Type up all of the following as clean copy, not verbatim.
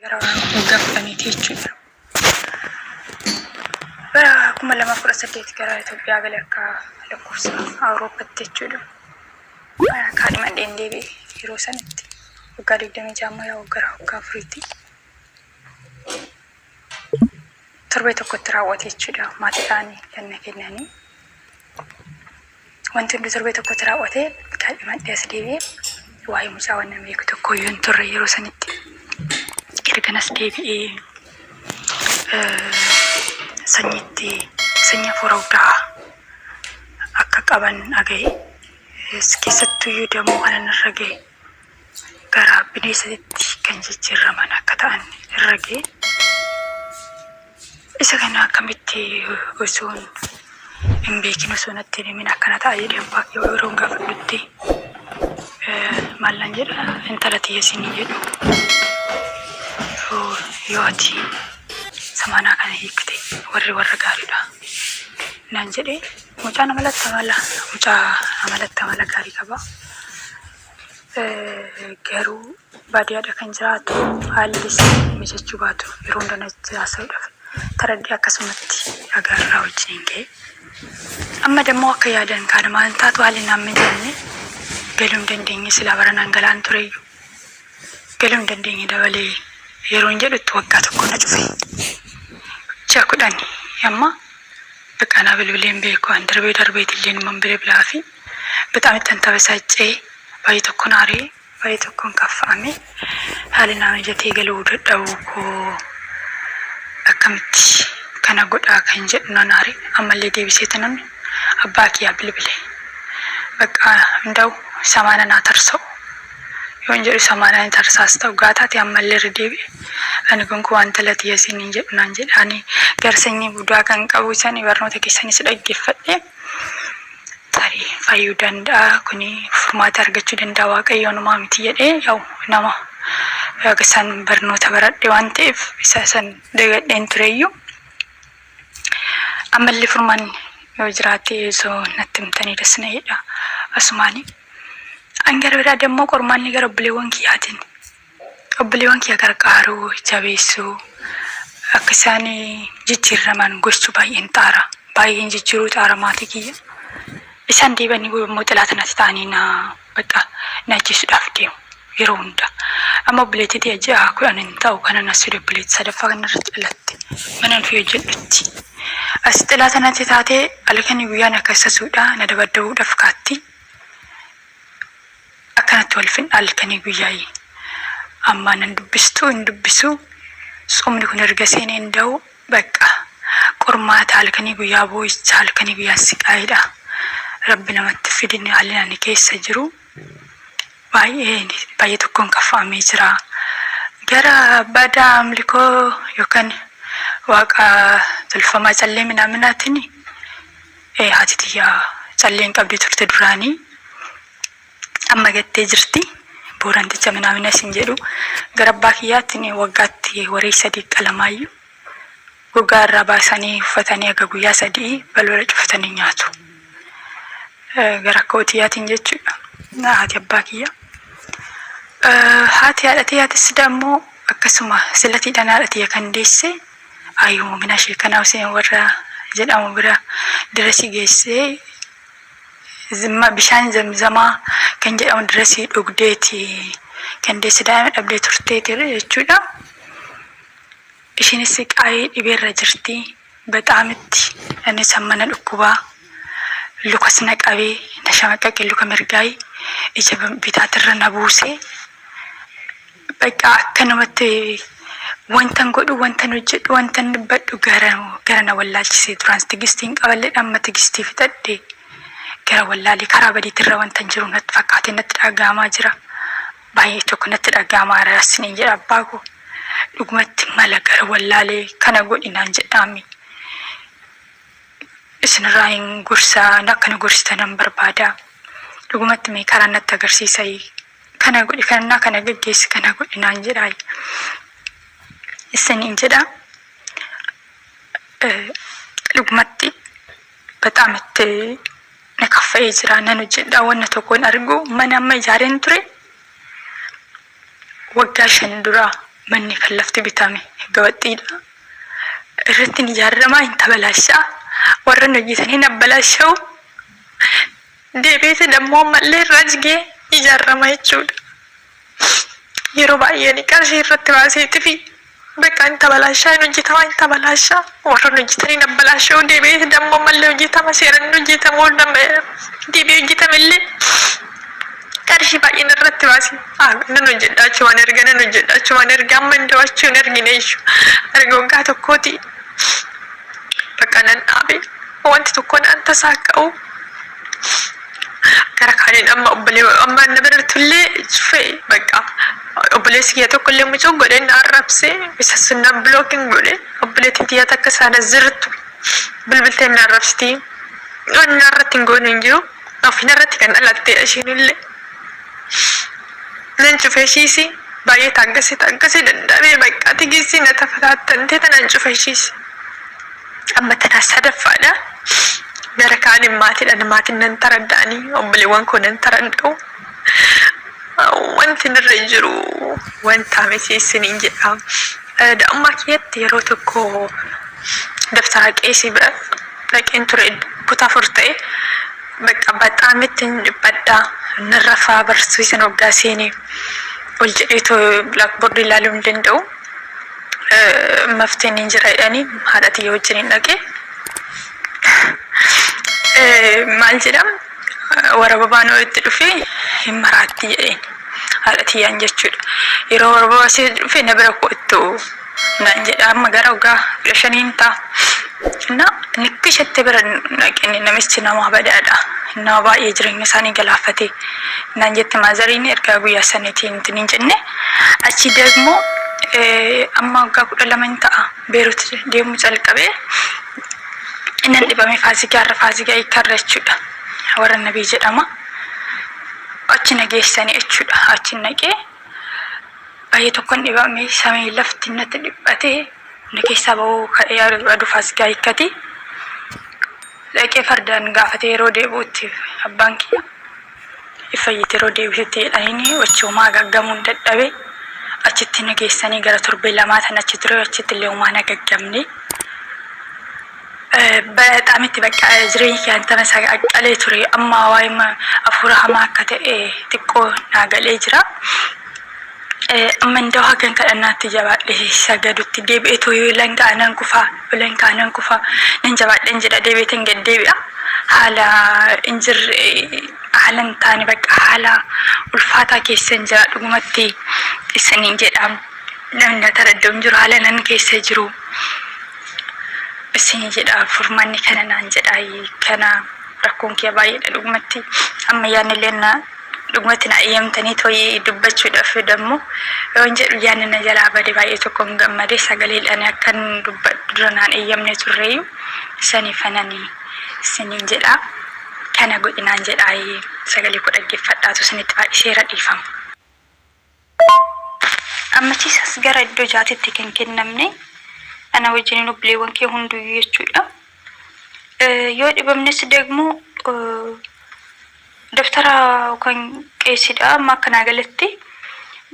Gara waggaa 10ti jechuudha. Bara 2018 gara Itoophiyaa gale akka lakkoofsa Awurooppaatti jechuudha. Kaadhimadheen deebi'e yeroo sanitti waggaa 26 ammoo yaa gara waggaa afuriitti. Torbee tokkotti raawwate jechuudha maatiidhaan kan na kennanii. Wanti hundi torbee tokkotti raawwate kaadhimadhee as deebi'e waa'ee mucaa waan nama beeku tokko iyyuu hin turre yeroo sanitti. Ergan as deebi'ee sanyiitti sanyii hafuura guddaa akka qaban dhaga'e. Keessattuyyuu dammoo kanan irra ga'e gara bineensatti kan jijjiirraman akka ta'an irra ga'e. Isa kana akkamitti osoon hin beekin osoo natti hin himin akkana ta'a jedhee abbaa kiyya yeroon gaafadhutti maal naan jedha intala tiyya siin hin jedhu yoo ati samaanaa kana hiikte warri warra gaariidha naan jedhe. Mucaan amalatti amala mucaa amalatti amala gaarii qaba. Garuu baadiyyaadha kan jiraatu haallis mijachuu baatu yeroo hunda natti haasa'uudhaaf taradhee akkasumatti dhagaarraa wajjin hin ga'e. Amma dammoo akka yaadan kaadhamaa hin taatu haalli naan mijanne galuu hin dandeenye silaa baranaan galaan tureyyuu galuu hin dandeenye dabalee yeroon jedhutti waggaa tokko na cufe. Ji'a 10 amma bakka naa bilbilee hin beeku an darbee darbeetillee numan bilbilaafi. Bexaam ittan tabasaacee baay'ee tokkon aaree baay'ee tokkon kaffa'ame haali naa mijatee galuu dadhabuu koo akkamitti kana godhaa kan jedhu nan aare ammallee deebisee tanan abbaa kiyyaa bilbile bakka hundaa'u samaana naa tarsa'u yoon jedhu samaana ni tarsaas ta'u gaataati ammallee irra deebi'e ani gonkumaa intala tiyya siin hin jedhu naan jedhe ani gara sanyii budaa kan qabu sani barnoota keessanis dhaggeeffadhe tarii fayyuu danda'a kuni furmaata argachuu danda'a waaqayyoon homaa miti jedhee yaa'u nama san barnoota baradhe waan ta'eef isa san dagadheen tureyyuu ammallee furmaanni yoo jiraate osoo natti himtanii das na jedha asumaani. An gara biraa dammoo qormaanni gara obboleewwan kiyyaatiin obboleewwan kiyya gargaaruu jabeessuu akka isaan jijjiirraman gochuu baay'een xaara baay'een jijjiiruu xaara maatii kiyya isaan deebi'anii immoo xilaata natti ta'anii na bakka na ajjeesuudhaaf deemu yeroo hunda amma obboleettii tiyya ji'a 10 hin ta'u kanan as fide obboleettii sadaffaa kana irratti dhalatte mana ofii hojjedhutti as xilaata natti taatee halkanii guyyaan akka sasuudha na dabaddabuudhaaf kaatti. Akkanatti wal finna halkanii guyyaayi. Amma nan dubbistu hin dubbisu. Tsoomni kun erga seenee hin da'u bakka qormaata halkanii guyyaa boo'icha halkanii guyyaa siqaayidha. Rabbi namatti fidin haalli ani keessa jiru baay'ee baay'ee tokkoon kaffa'amee jira. Gara badaa amlikoo yookaan waaqa tolfamaa callee minaaminaatiin haati tiyya callee hin qabdi turte duraanii. Amma gattee jirti. Booranticha minaamina isin jedhu. Gara abbaa kiyyaatti waggaatti warii sadii qalamaayyuu. Gogaa irraa baasanii uffatanii aga guyyaa sadii balbala cufatanii nyaatu. Gara akkoo tiyyaatiin jechuudha. Haati abbaa kiyya. Haati haadha tiyyaatis dammoo akkasuma silatiidhaan haadha tiyya kan deesse Ayyuu Muminaa Sheekanaa Huseen warra jedhamu bira dirasii geessee zimma bishaan zamzamaa kan jedhamu dirasii dhugdeeti kan deesse daa'ima dhabdee turteeti jechuudha. Ishiinis qaayee dhibeerra jirti. Baxaamitti anis amma na dhukkubaa lukas na qabee na shamaqaqe luka mirgaayi ija bitaatirra na buusee Bakka akkanumatti wantan godhu, wantan hojjedhu, wantan dubbadhu gara gara na wallaalchise. Duraan tigistiin qaballedha amma tigistii fixadhe gara wallaalee karaa badiitirra wantan jiru natti fakkaate natti dhaga'amaa jira. Baay'ee tokko natti dhaga'amaa jira isiniin jedha abbaa koo. Dhugumatti mala gara wallaalee kana godhi naan jedhaami. Isinirraa hin gorsa akka na gorsitan nan barbaada. Dhugumatti mee karaa natti agarsiisai. Kana godhi kanannaa kana gaggeessi kana godhi naan jedhaa isiniin jedha. Dhugumatti bexaam itti na kaffa'ee jira nan hojjedha wanna tokko hin argu mana amma ijaareen ture waggaa 5 dura. Manni kan lafti bitame gabaxxiidha. Irratti hin ijaaramaa hin tabalaashaa. Warra hin hojjetanii hin abbalaasha'u. Deebi'eeti dammoo ammallee irraa jigee ijaarama jechuudha. Yeroo baay'ee ani qarshii irratti baaseetifi bakka hin tabalaashaa hin hojjetamaa hin tabalaashaa warra hin hojjetanii hin abbalaasha'u deebi'eeti dammoo ammallee hojjetama seeraan hin hojjetamu deebi'ee hojjetame illee qarshii baay'een irratti baase nan hojjedha achumaan erga nan hojjedha achumaan erga amma hin dawachuu hin argine iyyuu erga waggaa tokkooti bakka nan dhaabe wanti tokko naan tasaa ka'u gara kaaniin amma obbolee amma na biratullee cufee bakka obboleessi kiyya tokko illee mucuu godhe na arrabse isa sun na blocking godhe obboleettiin tiyya takka sana zirtu bilbiltee na arrabsiti waan na irratti hin goone hin jiru ofin irratti kan dhalatte ishiin illee nan cufe ishiisi baay'ee taaggase taaggase dadhabee bakka tigissi na tafataattantee tanan cufe ishiisi. Amma tanaa sadaffaadha. Gara kaaniin maatiidhaan maatiin nan taradda'anii obboleewwan koo nan taradda'u. Wanti irra jiru wanta miti isiniin jedha. Daa'imummaa kiyyatti yeroo tokko dabtara qeesii bira dhaqeen ture kutaa afur ta'e bakka baxaamitti hin dhiphadha. Nan rafaa barsiisan waggaa seenee ol jedheetoo blackboard ilaaluu hin danda'u. Mafteen hin jira jedhanii haadha tiyya wajjin hin dhaqe. Maal jedham warababaan itti dhufee hin maraatti jedheen haadha tiyyaan jechuudha. Yeroo warababaa si dhufe na bira kottu naan jedha amma gara waggaa 15n ta'a. Na nikki ishetti bira dhaqeen namichi nama badaadha. Nama baay'ee jireenya isaanii galaafate. Naan jette maazariin ergaa guyyaa saniitiin hin jenne. Achi dagmoo amma waggaa 12 hin ta'a Beerut deemuu calqabee innan dhibame faasigaa irra faasigaa hiikarra jechuudha. Warra nabii jedhama. Achi na geessanii jechuudha. Achi naqee baay'ee tokkon dhibame samii lafti natti dhiphatee na keessaa ba'uu ka'ee aduu faasigaa hiikkati. Dhaqee fardaan gaafatee yeroo deebi'utti abbaan kiyya fayyite yeroo deebitutti jedhaniini achi homaa gaggamuun dadhabe achitti na geessanii gara torbee lamaa tan achi ture achitti illee homaa na gaggamne. Bexaam itti bakka jireenya kiyaan tana saqaqqalee ture amma waa'ee hafuura hamaa akka ta'e xiqqoo naa galee jira. Amma indoo hagan kadhannaatti jabaadhe sagadutti deebi'eetoo yoo lanqaa nan kufaa yoo lanqaa nan kufaa nan jabaadhen jedha deebi'eetan gad deebi'a. Haala hin jirre haala hin taane bakka haala ulfaataa keessan jira dhugumatti isiniin jedha. Namni na taradda'u hin jiru haala nan keessa jiru isin jedha furmaanni kana naan jedha kana rakkoon kiyya baay'eedha dhugumatti amma yaadni illee na dhugumatti na eeyyamtanii to'ii dubbachuudhaaf dammoo yoon jedhu yaadni na jalaa bade baay'ee tokkoon gammade sagaleedhaan akkan dubbadhu dura naan eeyyamne turreeyyu saniifanani isiniin jedha kana godhi naan jedha sagalee koo dhaggeeffadhaatu isinitti baay'iseera dhiifama. Ammachiisas gara iddoo jaatitti kan kennamne ana wajjiniin obboleewwan kee hunduyyuu jechuudha. Yoo dhibamnes dagmoo dabtara yookaan qeesidha amma akka naa galatti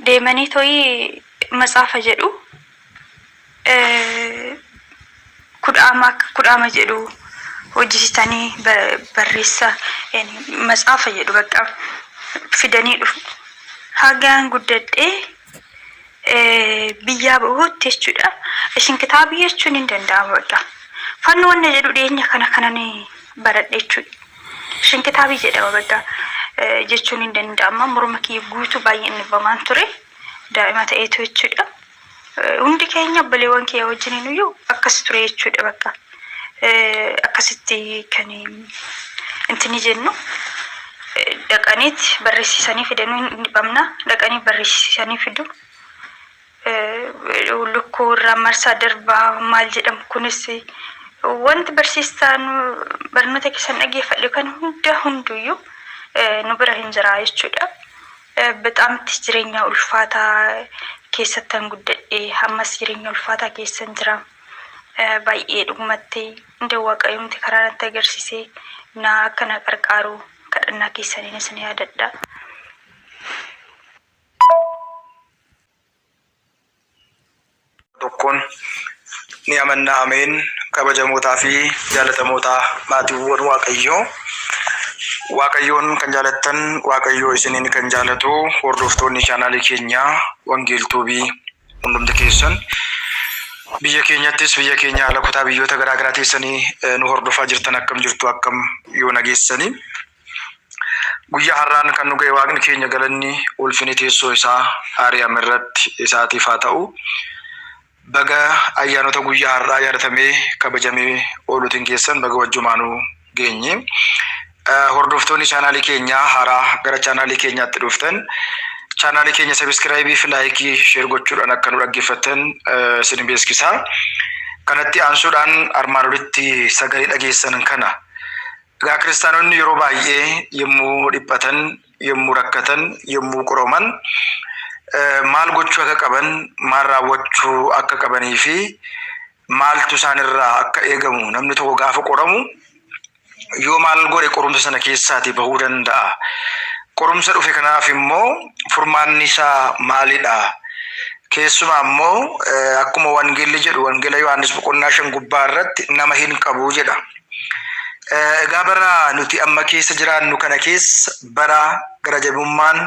deemanii to'ii matsaafa jedhu kudhaama akka kudhaama jedhu hojjisitanii barreessa matsaafa jedhu bakka fidanii dhufu. Hagaan guddadhee biyyaa bahuutti jechuudha. Isin kitaabii jechuun hin danda'amu bakka. Fannoo wanna jedhu dhiyeenya kana kanan baradhe jechuudha. Isin kitaabii jedhama bakka jechuun hin danda'ama. Morma kiyya guutuu baay'een dhibamaan ture. Daa'ima ta'eetu jechuudha. Hundi keenya obboleewwan kiyya wajjiniin iyyuu akkas ture jechuudha bakka. Akkasitti kan intini jennu dhaqaniit barreessisanii fidanii hin dhibamna. Dhaqanii barreessisanii fidu. Lukkuu irraa marsaa darbaa maal jedhamu kunis wanti barsiistaan barnoota keessan dhaggeeffadhe kan hunda hunduyyuu nu bira hin jira jechuudha. Bexaamitti jireenya ulfaataa keessattan guddadhe ammas jireenya ulfaataa keessan jira. Baay'ee dhugumatti hunda waaqayyomti karaa natti agarsiise na akka na qarqaaru kadhannaa keessaniin isin yaadadha. tokkoon ni amanna ameen kabajamootaa fi jaalatamootaa maatiiwwan Waaqayyoo Waaqayyoon kan jaalattan Waaqayyoo isiniin kan jaalatu hordoftoonni chaanaalii keenyaa Wangeel Tuubii hundumti keessan biyya keenyattis biyya keenya ala kutaa biyyoota garaa garaa teessanii nu hordofaa jirtan akkam jirtu akkam yoo nageessanii. Guyyaa har'aan kan nu ga'e Waaqni keenya galanni ulfini teessoo isaa Aariyaam irratti isaatiif haa ta'u. Baga ayyaanota guyyaa har'aa yaadatamee kabajamee ooluutiin keessan baga wajjumaanuu geenye. Hordoftoonni chaanaalii keenyaa haaraa gara chaanaalii keenyaatti dhuftan chaanaalii keenya sabiskiraayibii fi laayikii sheer gochuudhaan akka nu dhaggeeffattan isin beeksisa. Kanatti aansuudhaan armaan olitti sagalee dhageessan kana Egaa kiristaanonni yeroo baay'ee yommuu dhiphatan, yommuu rakkatan, yommuu qoroman maal gochuu akka qaban, maal raawwachuu akka qabanii fi maaltu isaanirraa akka eegamu namni tokko gaafa qoramu yoo maal godhe qorumsa sana keessaatii bahuu danda'a. Qorumsa dhufe kanaaf immoo furmaanni isaa maalidha? Keessumaa immoo akkuma wangeelli jedhu wangeela Yohaannis boqonnaa 5 gubbaa irratti nama hin qabu jedha. Egaa bara nuti amma keessa jiraannu kana keessa bara gara jabummaan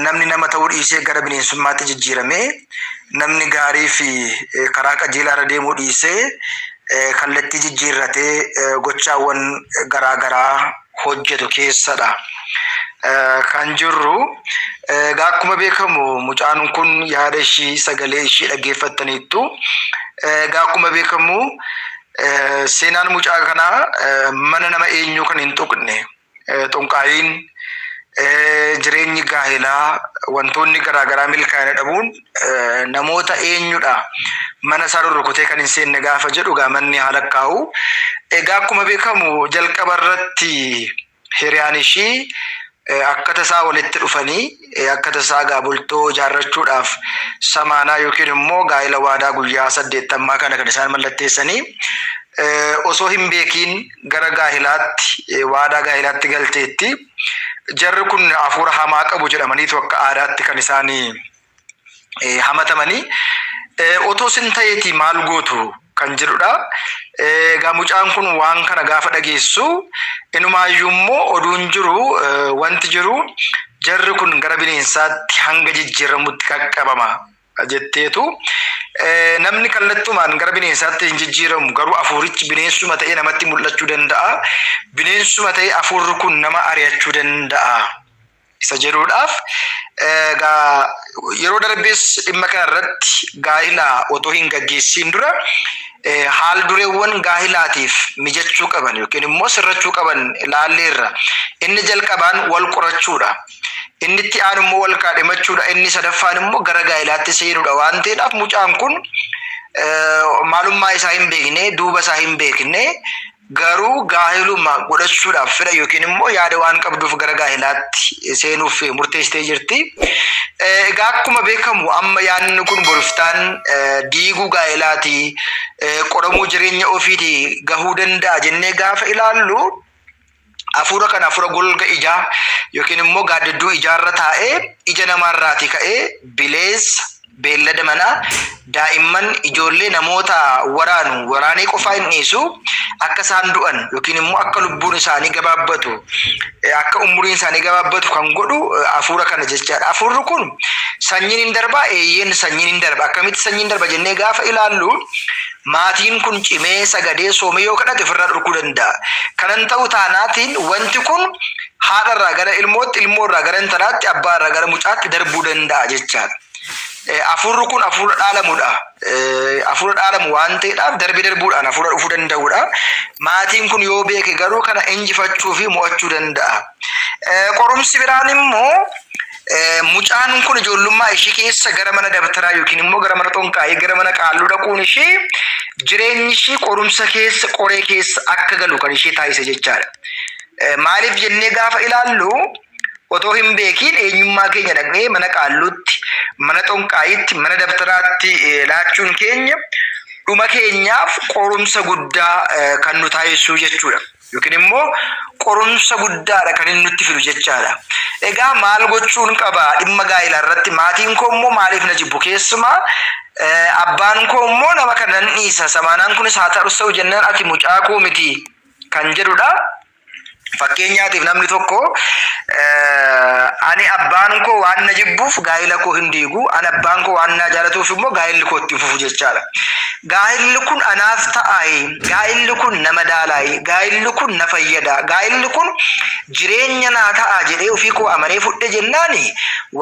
namni nama ta'uu dhiisee gara bineensummaatti jijjiiramee namni gaarii fi karaa qajeelaa irra deemuu dhiisee kallattii jijjiirratee gochaawwan garaa garaa hojjetu keessadha. Kan jirru egaa akkuma beekamu mucaan kun yaada ishii sagalee ishii dhaggeeffattaniittu. Egaa akkuma beekamu Seenaan mucaa kanaa mana nama eenyuu kan hin tuqne xonqaayiin jireenyi gaa'elaa wantoonni garaa garaa milkaa'ina dhabuun namoota eenyudha mana isaa rurrukutee kan hin seenne gaafa jedhu gaa manni haa lakkaa'u. Egaa akkuma beekamu jalqaba irratti hiriyaan ishii akka tasaa walitti dhufanii akka tasaa gaa bultoo ijaarrachuudhaaf samaanaa yookiin immoo gaa'ela waadaa guyyaa saddeettammaa kana kan isaan mallatteessanii osoo hin beekiin gara gaa'ilaatti waadaa gaa'ilaatti galteetti. Jarri kun hafuura hamaa qabu jedhamaniitu akka aadaatti kan isaan hamatamanii otoo sin ta'eetii maal gootu kan jedhudha. Egaa mucaan kun waan kana gaafa dhageessu inumaayyuu immoo oduun jiru wanti jiru jarri kun gara bineensaatti hanga jijjiiramutti qaqqabama jetteetu namni kallattumaan gara bineensaatti hin jijjiiramu garuu afuurichi bineensuma ta'ee namatti mul'achuu danda'a. Bineensuma ta'ee afuurri kun nama ari'achuu danda'a. isa jedhuudhaaf egaa yeroo darbees dhimma kana irratti gaa'ila otoo hin gaggeessiin dura haal dureewwan gaa'ilaatiif mijachuu qaban yookiin immoo sirrachuu qaban ilaalleerra. Inni jalqabaan wal qorachuudha. Inni itti aanu immoo wal kaadhimachuudha. Inni sadaffaan immoo gara gaa'ilaatti seenuudha waan ta'eedhaaf mucaan kun maalummaa isaa hin beekne, duuba isaa hin beekne Garuu gaahiluma godhachuudhaaf fedha yookiin immoo yaada waan qabduuf gara gaahilaatti seenuuf murteessitee jirti. Egaa akkuma beekamu amma yaadni kun boriftaan diiguu gaahilaati, qoramuu jireenya ofiiti gahuu danda'a jennee gaafa ilaallu hafuura kana hafuura golga ijaa yookiin immoo gaaddidduu ijaarra taa'ee ija namaarraatii ka'ee bileessa beellada manaa, daa'imman, ijoollee namoota waraanu waraanee qofaa hin dhiisu, akka isaan du'an yookiin immoo akka lubbuun isaanii gabaabbatu, akka umuriin isaanii gabaabbatu kan godhu hafuura kana jechaadha. Hafuurri kun sanyiin hin darbaa? Eeyyeen sanyiin hin darba. Akkamitti sanyiin darba jennee gaafa ilaallu maatiin kun cimee sagadee soomee yoo kadhate ofirraa dhorkuu danda'a. Kanan ta'u taanaatiin wanti kun haadha irraa gara ilmootti, ilmoo irraa gara intalaatti, abbaa irraa gara mucaatti darbuu danda'a jechaadha. Hafuurri kun hafuura dhaalamudha. Hafuura dhaalamu waan ta'eedhaaf darbee darbuudhaan hafuura dhufuu danda'udha. Maatiin kun yoo beeke garuu kana injifachuu fi mo'achuu danda'a. Qorumsi biraan immoo mucaan kun ijoollummaa ishii keessa gara mana dabtaraa yookiin immoo gara mana xonqaayii gara mana qaalluu dhaquun ishii jireenyi ishii qorumsa keessa qoree keessa akka galu kan ishee taasise jechaadha. Maaliif jennee gaafa ilaallu otoo hin beekiin eenyummaa keenya dhaqnee mana qaalluutti, mana xonqaayitti, mana dabtaraatti laachuun keenya dhuma keenyaaf qorumsa guddaa kan nu taasisuu jechuudha. Yookiin immoo qorumsa guddaadha kan inni nutti fidu jechaadha. Egaa maal gochuun qaba dhimma gaa'ilaa irratti maatiin koo immoo maaliif na jibbu keessumaa abbaan koo immoo nama kana nan dhiisa samaanaan kunis haa ta'us ta'u jennaan ati mucaa koo miti kan jedhudha. Fakkeenyaatiif namni tokko ani abbaan koo waan na jibbuuf gaa'ila koo hin diigu, ani abbaan koo waan na jaalatuuf immoo gaa'illi koo itti fufu jechaadha. Gaa'illi kun anaaf ta'aayi, gaa'illi kun na madaalaayi, gaa'illi kun na fayyada, gaa'illi kun jireenya naa ta'a jedhee ofii koo amanee fudhe jennaani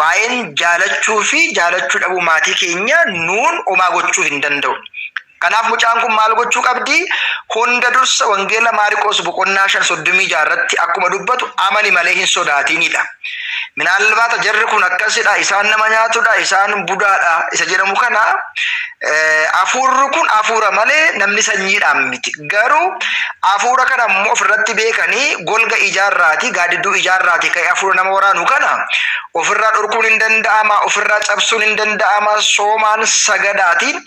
waa'een jaalachuu fi jaalachuu dhabuu maatii keenya nuun homaa gochuu hin danda'u. Kanaaf mucaan kun maal gochuu qabdi? Hunda dursa Wangeela Maariqoos boqonnaa 5 36 irratti akkuma dubbatu amani malee hin sodaatiinidha. Minaalbaata jarri kun akkasidha, isaan nama nyaatudha, isaan budaadha isa jedhamu kana hafuurri kun hafuura malee namni sanyiidhaan miti. Garuu hafuura kana immoo ofirratti beekanii golga ijaarraati, gaaddidduu ijaarraati ka'ee hafuura nama waraanu kana ofirraa dhorkuun hin danda'ama, ofirraa cabsuun hin danda'ama, soomaan sagadaatiin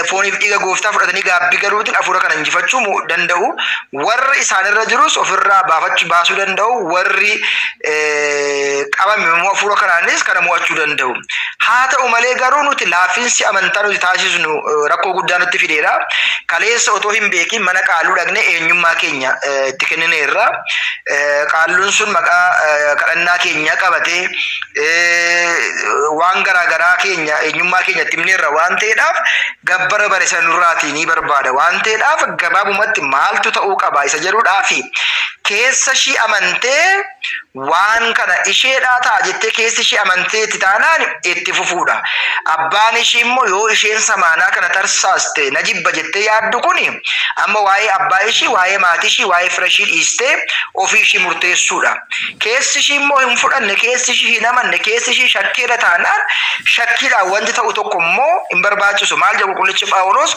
fooniif dhiiga gooftaa fudhatanii gaabbii galuutiin hafuura kana injifachuu danda'u. Warri isaanirra jirus ofirraa baafachuu baasuu danda'u. Warri qabame immoo hafuura kanaanis kana mo'achuu danda'u. Haa ta'u malee garuu nuti laafinsi amantaa nuti taasisnu rakkoo guddaa nutti fideera. Kaleessa otoo hin beekin mana qaalluu dhaqnee eenyummaa keenya itti kennineerra. Qaalluun sun maqaa kadhannaa keenya qabatee waan garaa garaa keenya eenyummaa keenya itti himneerra waan ta'eedhaaf gabbara bare sana nurraatii ni barbaada waan ta'eedhaaf gabaabumatti maaltu ta'uu qaba isa jedhuudhaaf keessa ishii amantee waan kana isheedhaa ta'a jettee keessi ishii amantee itti taanaan itti fufuudha. Abbaan ishii immoo yoo isheen samaanaa kana tarsaaste na jibba jettee yaaddu kuni amma waa'ee abbaa ishii, waa'ee maatii ishii, waa'ee fira ishii dhiistee ofii ishii murteessuudha. Keessi ishii immoo hin fudhanne, keessi ishii hin amanne, keessi ishii shakkeedha taanaan shakkiidhaan wanti ta'u tokko immoo hin barbaachisu. Maal jedha qulqullichi Phaawulos?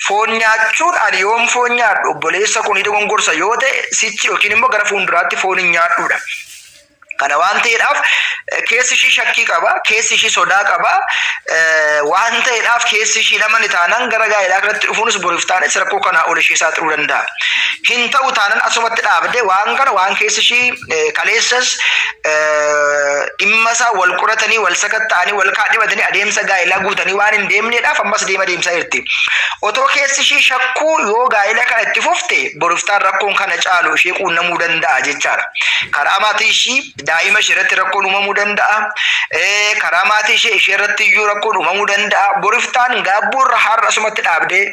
Foon nyaachuun ani yoon foon nyaadhu obboleessa koo ni dogongorsa yoo ta'e sichi yookiin immoo gara fuulduraatti foon hin nyaadhuudha. Kana waan ta'eedhaaf keessi ishii shakkii qaba, keessi ishii sodaa qaba. Waan ta'eedhaaf keessi ishii namani taanaan gara gaa'elaa kanatti dhufuunis boriif taanis rakkoo kanaa ol ishee saaxiluu danda'a. Hin ta'u taanan asumatti dhaabdee waan kana waan keessi ishii kaleessas dhimma isaa wal qoratanii wal sakatta'anii wal kaadhimatanii adeemsa gaa'elaa guutanii waan hin deemneedhaaf ammas deema deemsaa jirti. Otoo keessi ishii shakkuu yoo gaa'ela kana itti fufte boriftaan rakkoon kana caalu ishee quunnamuu danda'a jechaadha. Karaa maatii ishii daa'ima ishee irratti rakkoon uumamuu danda'a. Karaa maatii ishee ishee irratti iyyuu rakkoon uumamuu danda'a. Boriftaan gaabbuu irra har'a asumatti dhaabdee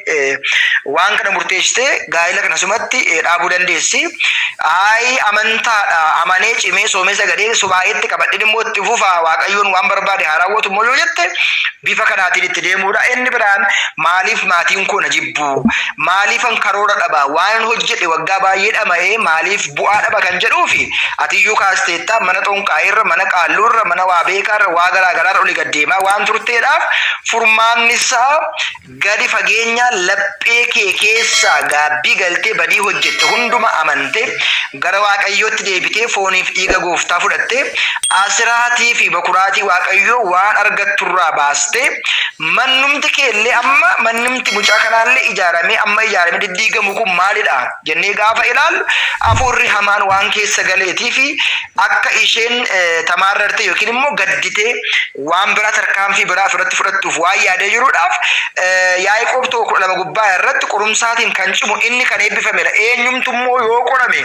waan kana murteessitee gaa'ela kana asumatti dhaabuu dandeessi. Ayi amantaadha amanee cimee soomee sagadee subaa'eetti qabadheen immoo itti fufaa waaqayyoon waan barbaade haa raawwatu immoo yoo jette bifa kanaatiin itti deemuudha. Inni biraan maaliif maatiin koo na jibbu? Maaliifan karoora dhaba? Waanan hojjedhe waggaa baay'ee dhama'ee maaliif bu'aa dhaba kan jedhuufi atiyyuu kaasteetta mana xonqaa'iirra, mana qaalluurra, mana waa beekaarra, waa garaa garaarra olii gad deemaa waan turteedhaaf furmaanni isaa gadi fageenyaan laphee kee keessaa gaabbii galtee badii hojjette hunduma amante gara Waaqayyootti deebitee fooniif dhiiga gooftaa fudhattee asiraatii fi bakuraatii Waaqayyoo waan argatturraa baastee mannumti kee illee amma mannumti mucaa kanaallee ijaaramee amma ijaaramee diddiigamu kun maalidha jennee gaafa ilaallu hafuurri hamaan waan keessa galeetii fi akka isheen tamaarrarte yookiin immoo gadditee waan biraa tarkaanfii biraa ofirratti fudhattuuf waan yaadee jiruudhaaf Yaaqoob 1:12 gubbaa irratti qorumsaatiin kan cimu inni kan eebbifamedha. Eenyumtu immoo yoo qorame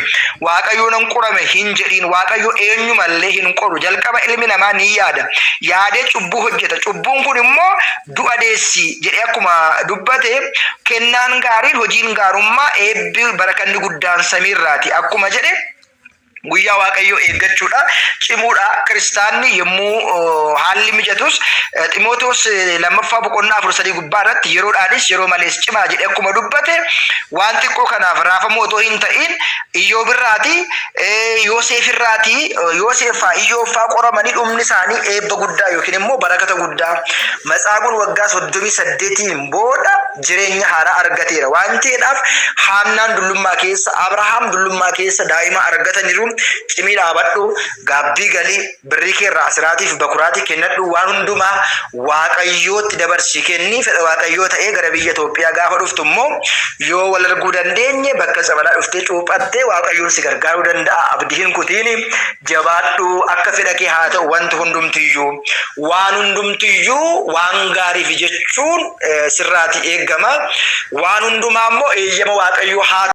Waaqayyo nan qorame hin jedhiin Waaqayyo eenyumallee hin qoru. Jalqaba ilmi namaa ni yaada. Yaadee cubbuu hojjeta. Cubbuun kun immoo du'a deessi jedhee akkuma dubbate kennaan gaariin hojiin gaarummaa eebbi barakanni guddaan samiirraati akkuma jedhe guyyaa Waaqayyoo eeggachuudha, cimuudha. Kiristaanni yommuu haalli mijatus Ximootoos lammaffaa boqonnaa 4 3 gubbaa irratti yeroodhaanis yeroo malees cimaa jedhee akkuma dubbate waan xiqqoo kanaaf raafamuu otoo hin ta'in Iyyoob irraati, Yooseef irraati, Yooseef faa Iyyoob faa qoramanii dhumni isaanii eebba guddaa yookiin immoo barakata guddaa. Matsaaguun waggaa 38n booda Jireenya haaraa argateera. Waan ta'eedhaaf Haannaan dullummaa keessa, Abrahaam dullummaa keessa daa'ima argataniiru. Cimii dhaabadhu, gaabbii galii, birrii kee irraa asiraatiif bakuraatii kennadhu, waan hundumaa Waaqayyootti dabarsii kenni. Fedha Waaqayyoo ta'ee gara biyya Itoophiyaa gaafa dhuftu immoo yoo wal arguu dandeenye bakka tsabalaa dhuftee cuuphattee Waaqayyoon si gargaaruu danda'a. Abdii hin kutiini, jabaadhu, akka fedha kee haa ta'u wanti hundumtiyyuu. Waan hundumtiyyuu waan gaariif jechuun sirraati eegama. Waan hundumaa immoo eeyyama Waaqayyoo haa